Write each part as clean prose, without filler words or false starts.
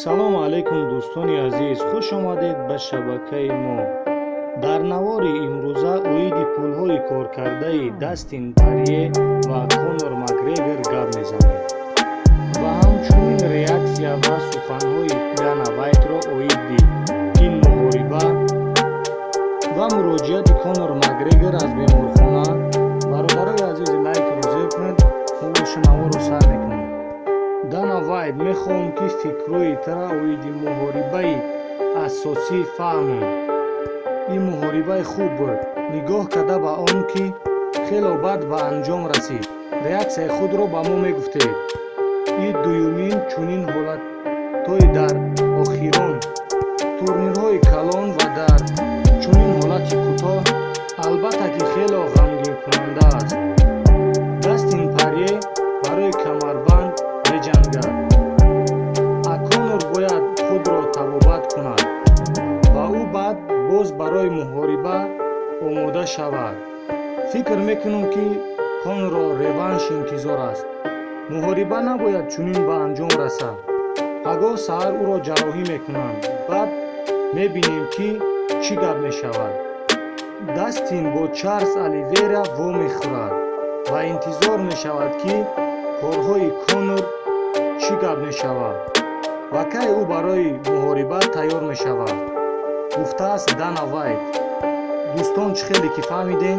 Салому алайкум, дӯстони азиз, хуш омадед ба шабакаи мо. Дар навори имрӯза оиди пулҳои коркардаи Дастин Порье ва Конор Макгрегор гап мезанем ва ҳамчунин реаксия ва суханҳои Дана Вайтро оиди ин муҳориба ва муроҷиати Конор Макгрегор аз беморхона. Бародарои азиз, лайкро зер кунед, мо боша наворро сар мекунем. Дана Вайт, мехоҳам, ки фикрҳои тара оиди муҳорибаи асосӣ фаҳмам. Ин муҳорибаи хуб буд, нигоҳ карда ба он ки хело бад ба анҷом расид. Реаксияи худро ба мо мегуфтед. Ин дуюмин чунин ҳолатҳои дар охирон турнирҳои калон ва дар чунин ҳолати кӯтоҳ албатта ки хело ғамгинкунанда аст. Дастин Порье барои камарбанд меҷангад, а Конор бояд худро табобат кунад ва ӯ баъд боз барои муҳориба омода шавад. Фикр мекунам, ки Конорро реванш интизор аст. Муҳориба набояд чунин ба анҷом расад. Пагоҳ саҳар ӯро ҷарроҳӣ мекунанд, баъд мебинем, ки чӣ гап мешавад. Дастин бо Чарлз Оливера вомехӯрад ва интизор мешавад, ки корҳои Конор чӣ гап мешавад ва кай ӯ барои муҳориба тайёр мешавад, гуфтааст Дана Вайт. Дӯстон, чӣ хеле ки фаҳмидем,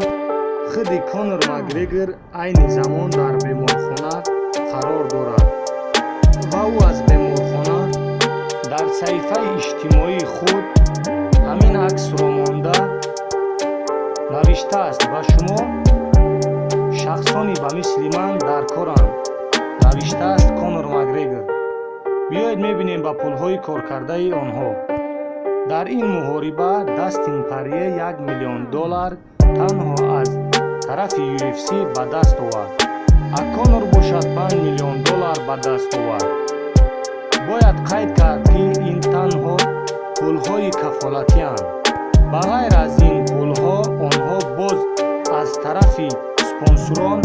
худи Конор Макгрегор айни замон дар беморхона қарор дорад ва ӯ аз беморхона дар саҳифаи иҷтимоии худ ҳамин аксро монда навиштааст: «Ба шумо шахсони ба мисли ман дар коранд», навиштааст Конор Макгрегор. Биёед мебинем ба пулҳои коркардаи онҳо. Дар ин муҳориба Дастин Порье 1 миллион доллар танҳо аз тарафи UFC ба даст овард, а Конор бошад 5 миллион доллар ба даст овард. Бояд қайд кард, ки ин танҳо пулҳои кафолатианд. Ба ғайр аз ин пулҳо онҳо боз аз тарафи спонсорон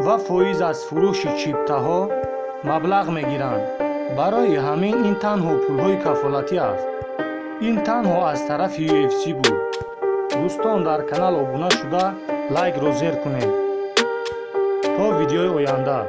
ва фоиз аз фурӯши чиптаҳо маблағ мегиранд. Барои ҳамин ин танҳо пулҳои кафолатӣ аст. Ин танҳо аз тарафи UFC буд. Дӯстон, дар канал обуна шуда, лайкро зер кунед. То видеои оянда.